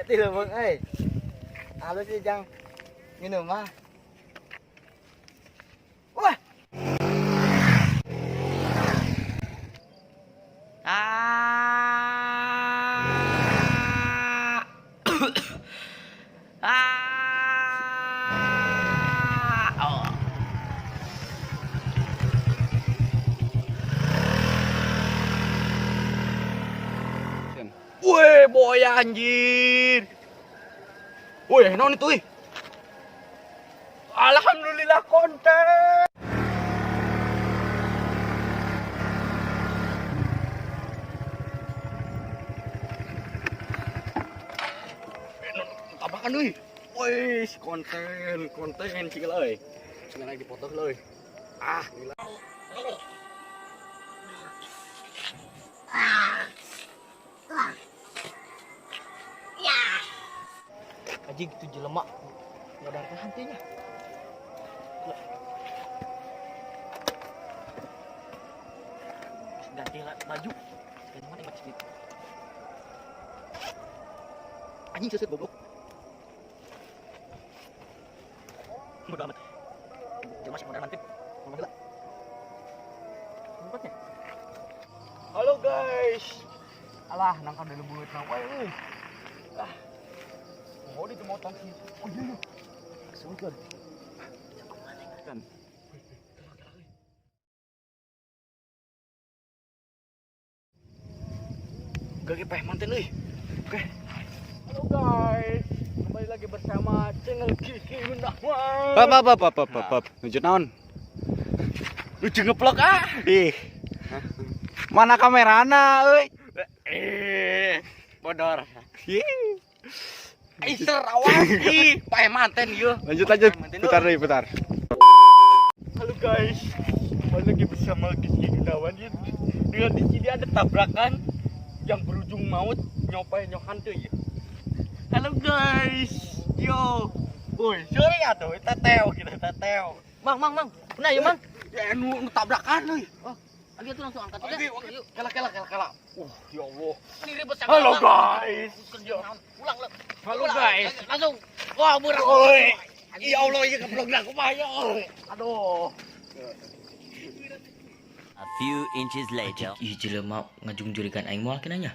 Ti leuweung euy. Halus sih jang nginum mah. Wah. Ah. Ah. Oh. Wih, boya anjir. Wih, naon itu ih? Alhamdulillah konten. Tabrakan euy. Wih, konten, konten cing euy. Cing lagi dipoto euy. Ah, gila. Anjing itu jelema ngadarkeun hantunya. Ganti lah baju. Ganti mana baju sedikit. Anjing seset goblok. Bodoh amat. Jelema sih modal mantep. Ngomong heula. Tempatnya. Halo guys. Alah, nangka dulu buat nang wae euy. Ah. Oh, di motong sih. Oh iya iya. Kesulitan. Kan. Gak peh manten euy. Oke. Halo guys, kembali lagi bersama channel Kiki Gunawan. Bab bab bab bab bab bab. Nuju naon? Lucu ngeplok ah. Ih. Mana kamerana euy? Eh, bodor. Ih. Aiser awas ih, paeh manten ieu. Lanjut lanjut. Putar deui, putar. Halo guys, kembali lagi bersama Kiki Gunawan ya. Dengan di sini ada tabrakan yang berujung maut nyopai nyohan tuh ya. Halo guys, yo, woi, sorry atuh, teteo kita teteo. Mang, mang, mang. Nah, ya mang. Ya nu tabrakan euy. Oh, lagi tuh langsung angkat aja. Oke, kela kela kela kela. Ya Allah. Ini ribet sangat. Halo guys. Ulang lah. Halo guys. Langsung. Wah, berat. Oi. Ya Allah, ini keblok dah kumaha ya. Aduh. A few inches later. Ih, jelema ngajung jurigan aing moal kinanya.